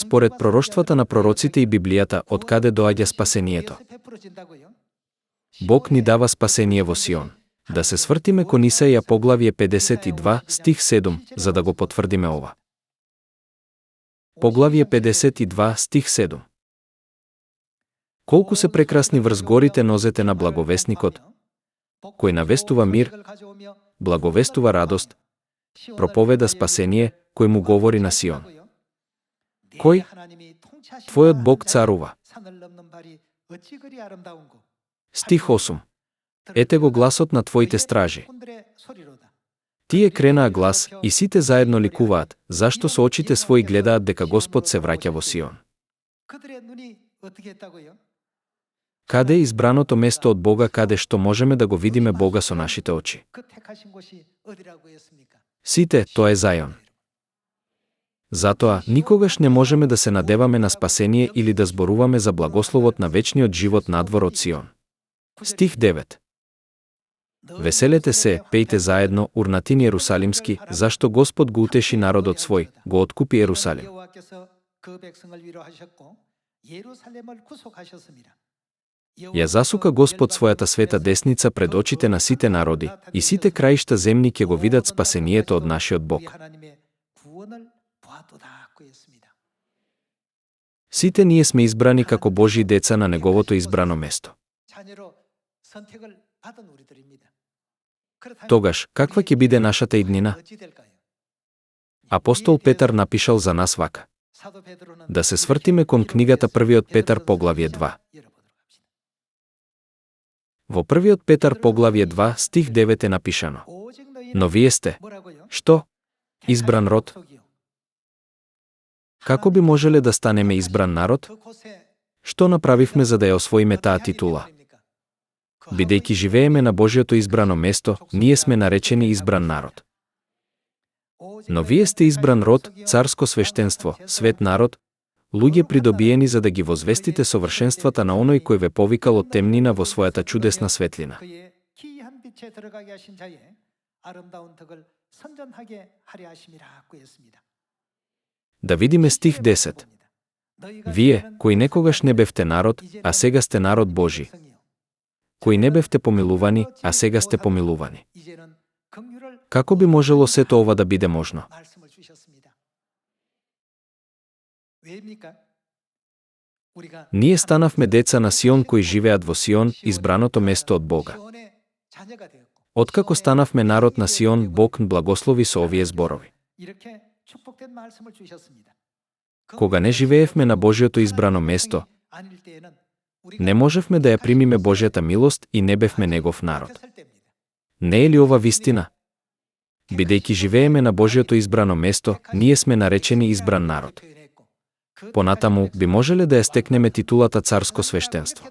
според пророштвата на пророците и Библијата, од каде доаѓа спасението. Бог ни дава спасение во Сион. Да се свртиме кон Исаија поглавје 52, стих 7, за да го потврдиме ова. Поглавје 52, стих 7. Колку се прекрасни врз горите нозете на благовесникот, кој навестува мир, благовестува радост, проповеда спасение, кој му говори на Сион. Кој? Твојот Бог царува. Стих 8. Ете го гласот на твоите стражи. Тие кренаа глас и сите заедно ликуваат, зашто со очите своји гледаат дека Господ се враќа во Сион. Каде е избраното место од Бога каде што можеме да го видиме Бога со нашите очи? Сите, тоа е Зајон. Затоа, никогаш не можеме да се надеваме на спасение или да зборуваме за благословот на вечниот живот надвор од Сион. Стих 9. Веселете се, пејте заедно, урнатини Ерусалимски, зашто Господ го утеши народот свој, го откупи Ерусалим. Ја засука Господ својата света десница пред очите на сите народи, и сите краишта земни ќе го видат спасението од нашиот Бог. Сите ние сме избрани како Божји деца на Неговото избрано место. Тогаш, каква ќе биде нашата иднина? Апостол Петар напишал за нас вака. Да се свртиме кон книгата Првиот Петар поглавје 2. Во Првиот Петар поглавје 2 стих 9 е напишано. Но вие сте, што? Избран род? Како би можеле да станеме избран народ? Што направивме за да ја освоиме таа титула? Бидејќи живееме на Божјото избрано место, ние сме наречени избран народ. Но вие сте избран род, царско свештенство, свет народ, луѓе придобиени за да ги возвестите совршенствата на оној кој ве повикал од темнина во својата чудесна светлина. Да видиме стих 10. Вие, кои некогаш не бевте народ, а сега сте народ Божи. Кои не бевте помилувани, а сега сте помилувани. Како би можело сето ова да биде можно? Ние станавме деца на Сион кои живеат во Сион, избраното место од Бога. Откако станавме народ на Сион, Бог благослови со овие зборови. Кога не живеевме на Божјото избрано место, не можевме да ја примиме Божјата милост и не бевме Негов народ. Не е ли ова вистина? Бидејќи живееме на Божјото избрано место, ние сме наречени избран народ. Понатаму би можеле да ја стекнеме титулата царско свештенство.